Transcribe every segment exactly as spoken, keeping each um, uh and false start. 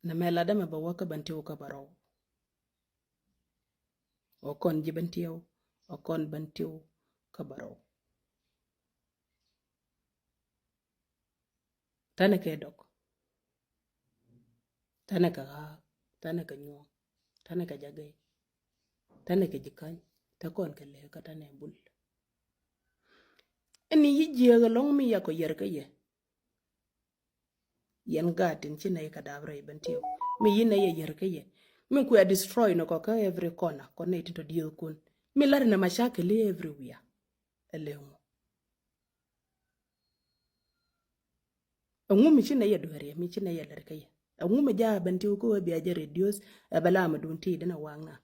Nɛ mɛ latdä mɛ bɛ wä kä Bentiu kä bärɔw. Ɔ kɔn ji̱ Bentiu, ɔ kɔn Bentiu kä bärɔw. Tɛnɛ kɛ Dɔk, tɛnɛ kɛ Ɣaak, tɛnɛ kɛ Nyuɔ̱ŋ, tɛnɛ kɛ Jagɛy, tɛnɛ kɛ Jikäny, te kɔn kɛ Lek kä tɛnɛ Bul. Ɛn ni yi jiääk ɛlɔ̱ŋ mi yakɔ yɛr kä yɛ. Yɛn gaat tin ci nɛy kɛ dap rɛy Bentiu. Mi yi nɛy yɛ yɛr kä yɛ. Mi kuɛ destroy nɔ kɔ kä every corner kɔ nɛy tin tɔ dieth kun. Mi lar nɛ mashakil everywhere. Ɛlɛ ŋu. Ɛŋu mi ci nɛy yɛ dueer yɛ, mi ci nɛy yɛ lɛr kä yɛ. Ɛŋu mi ja Bentiu kä wee bia jɛ reduce, ɛ bɛ la mi dun ti dɛn ɛ waŋ na.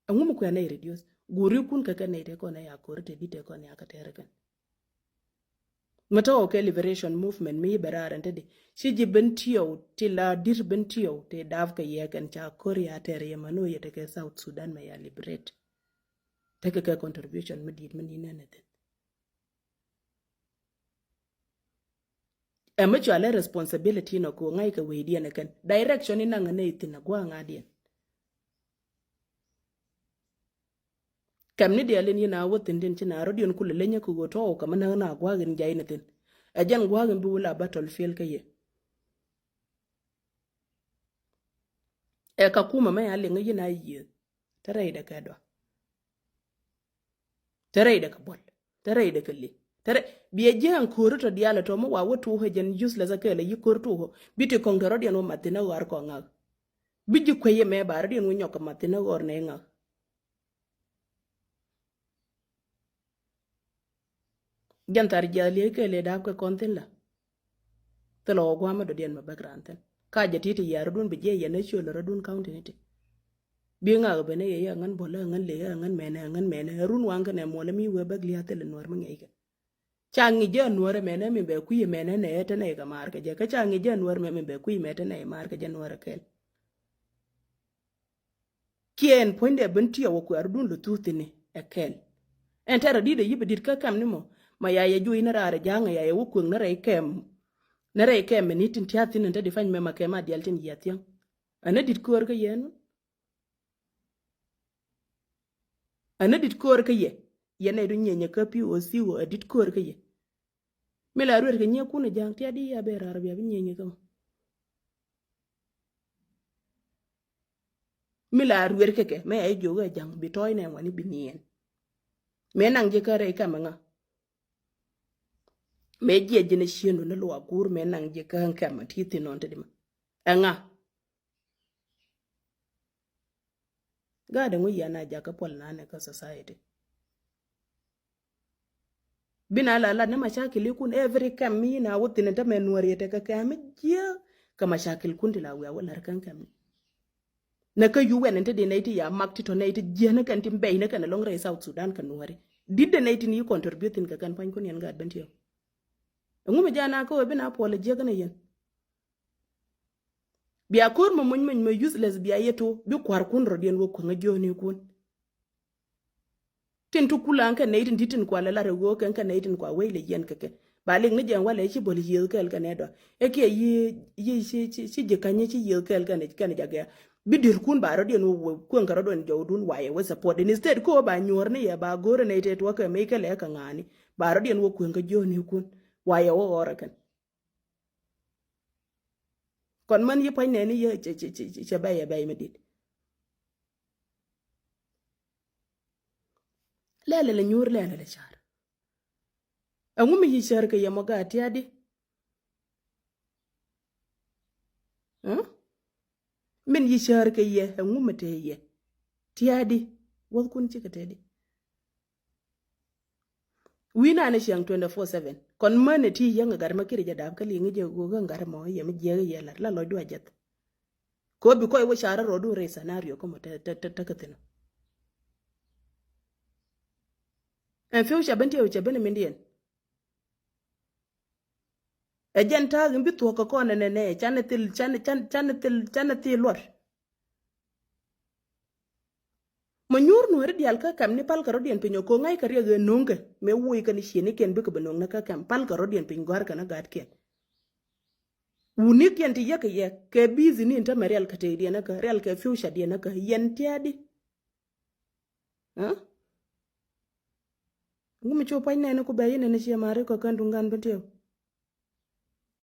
Ɛŋu mi kuɛ nɛy reduce? Guri kun kɛ kɛ nɛy te kɔn ɛ ya kori te di te kɔn ya kɛ tɛr kɛn. Mi tɔk kɛ liberation movement mi bɛ raar ɛn te di. Ci ji̱ Bentiu ti la dir Bentiu ti dap kɛ yɛ kɛn ca kori ya tɛr yɛ mano yɛ te kɛ South Sudan mɛ ya liberate. Tekɛ kɛ contribution mi dit mi ni nɛn ɛ thin. Ɛ mi cualɛ responsibility nɔ ko ŋa̱c kɛ wecdiɛn ɛ kɛn. Direction in naŋ ɛ nɛy thin ɛ gua̱a̱ŋ adiɛn. Kɛm ni diɛl in yin a wä thin tin ci na rɔ̱diɛn kulɛ lenyä kɛ ɣöö tɔɔk kɛ mi näk na gua̱a̱k in jay ni thin. Ɛ jɛn gua̱a̱k in bi wä la battlefield kä yɛ. Ɛ ka kumɛ mɛ a liŋ yin a yiëë. Te rɛy dɛ kɛ dɔa. Te rɛy dɛ kɛ buɔl. Te rɛy dɛ kɛ li. Te rɛy biɛ jiɛ an ko̱ri tɔ diaal tɔ mi wa wä tuuhɛ jɛn useless a kɛɛl a yi ko̱r tuuhɛ. Bi ti kɔŋ te rɔ̱diɛn wä math thin a ɣɔr kɔŋ ŋa̱k. Bi ji̱ kuecä mɛ ba rɔ̱diɛn wä nyɔk kɛ math thin a ɣɔr nɛ ŋa̱k. Jɛn thar jiath liey kɛ lɛ dap kɛ kɔn thin la. Thilɛ wä guamä dɔ̱diɛn mɛ bäk raan thin. Ka jɛ ti ti yia rɔ̱dun bi jiɛ yɛn ɛ ciöl rɔ̱dun county ni ti. Bi ŋak ben ɛ yɛ yɛ ŋän buɔl ɛ ŋän lek ɛ ŋän mɛnɛ ɛ ŋän mɛnɛ ɛ run waŋ kɛnɛ muɔlɛ mi wee bäk lia̱a̱ thilɛ nuɔr mi ŋɛc kɛ. Ca ŋi̱c jɛ nuɔr ɛ mɛnɛ mi bɛ kui̱ ɛ mɛnɛ nɛ ɛ tɛnɛ kɛ maar kɛ jɛ kä ca ŋi̱c jɛ nuɔr mɛ mi bɛ kui̱ mɛ tɛnɛ ɛ maar kɛ jɛ nuɔr ɛ kɛl. Kiɛn puɔ̱nydɛ ben tiɛw ɛ kuɛɛr dun lɔ thuth thi̱ni ɛ kɛl. Ɛn tɛrɛ di̱t ɛ yi̱p ɛ di̱t kä kɛm ni mɔ ma ya yɛ juɔ̱c ni raar ɛ ja̱a̱ŋ ɛ ya yɛ wä kuëŋ ni rɛy kɛm. Ni rɛy kɛm ɛ ni tin tia̱a̱ thi̱n ɛn te defense mɛ ma kɛm a diɛl tin yiath thiäŋ. Ɛn ɛ di̱t köör kä yɛn. Ɛn ɛ di̱t köör kä yɛ. Yɛn ɛ du nyieenyɛ kä P O C wä ɛ di̱t köör kä yɛ. Mi la ruet kɛ nyiekun ɛ ja̱a̱ŋ tia̱a̱ di ya ben raar bia bi nyieenyɛ kä mɔ. Mi la ruer kɛkɛ mɛ a jiök ɛ ja̱ŋ bi tɔ̱ɔ̱c nɛ ŋuani bi niɛn. Mɛ naŋ ji̱ kä rɛy kɛmɛ ŋa. Mɛ jiɛ ji̱n ɛ ciëndu ni luaak guur mɛ naŋ ji̱ kä kɛmɛ ti thi̱n nɔn te di mɛ. Ɛ ŋa. Gaat ɛŋu yɛn a jakä puɔl nanɛ kä society. Bi na la lat ni macakil ikun every kɛm mi na wä thin te mɛ nuɔr yɛ tekɛ kɛm mi jiɛ. Kɛ macakil kun ti la wiaa wä lar kɛn kɛm ni. Nɛ kä yu wɛn in te di nɛy ti ya mak ti tɔ nɛy ti jiɛ ni kɛn ti bɛy ni kɛn lɔŋ rɛy South Sudan kɛ nuɔri. Dit de nɛy ti ni contribute thin kɛ kɛn puany kun yɛn gaat ben tiɛw. Ɛŋu mi jana kä wɛ bi na puɔl jiɛ kɛn yɛn. Bia ko̱r mɛ muny muny mɛ useless bia yɛ to bi kua̱r kun rɔ diɛn wä kuäŋä jiɔni kun. Tin ti kulaŋ kɛ nɛy tin ti tin kualɛ lar ɛ ɣöö kɛn kɛ nɛy tin kua wec lɛ yɛn kɛ kɛ. Ba lik ni jɛn walɛ ci bol yiëë kɛɛl kɛn ɛ dɔa. Ɛ kiɛ yi yi ci ci ci ji̱ ka̱nyä ci yiëë kɛɛl kɛn kɛn jakɛ. Bi dir kun ba rɔ diɛn wä kuäŋ kɛ rɔ duɔn jɔw dun wayɛ wä support. Instead ko ba nyuɔr ni yɛ ba go̱r nɛy tɛ tuɔk kɛ mec kɛ lɛ kɛ ŋa̱a̱ni. Ba rɔ diɛn wä kuäŋ kɛ jiɔni kun. Wayɛ wä ɣɔrɛ kɛn. Kɔn män yi pua̱ny nɛɛni yɛ cɛ cɛ cɛ cɛ bɛy ɛ bɛy mi dit. Lɛlɛ lɛ nyuur lɛlɛ lɛ car. Ɛŋu mi yi car kɛ yɛ mɔ gaa tia̱a̱di? Min yi car kɛ yɛ ɛŋu mi tee yɛ tia̱a̱di? Wäth kun cikɛ tee di. Wi̱i̱ naan ɛ ciaŋ twenty four seven. Kɔn män ɛ ti yäŋ ɛ gat mɛ kiri jɛ dap kä liŋ jɛ go̱o̱k ɛ gat mɔ yɛ mi jiɛk yɛ lat la lɔcdu a jɛth. Ko bi kɔc wä car rɔ du rɛy scenario kä mɔ te te te kä thin. Ɛn future ben tiɛ wä cɛ ben ɛ min diɛn. Ɛ jɛn ta̱a̱ in bi thuɔ̱k kɛ kɔn ɛnɛ nɛ canɛ thil canɛ canɛ thil canɛ thil luɔt. Mɛ nyuur nuɔ̱ɔ̱ri diaal kä kɛm ni pal kɛ rɔ̱diɛn piny ɔ ko̱ ŋa̱ckɛ riɛk ëë no̱o̱ŋkɛ mëë woc kɛn ciënikiɛn bikɛ bɛ no̱o̱ŋ ni kä kɛm pal kɛ rɔ̱diɛn piny gɔ̱a̱rkɛ ni gaatkiɛn. Wunikiɛn ti yek kɛ yɛ kɛ bithi ni in tämɛ riɛl kɛ tëkdiɛn kä riɛl kɛ future diɛn kä yɛn tiɛɛdi. Ŋu mi cu pua̱ny nɛɛni ku bɛ yini ni ciɛ mari kɔ kɛn duŋ gan bi tiɛw.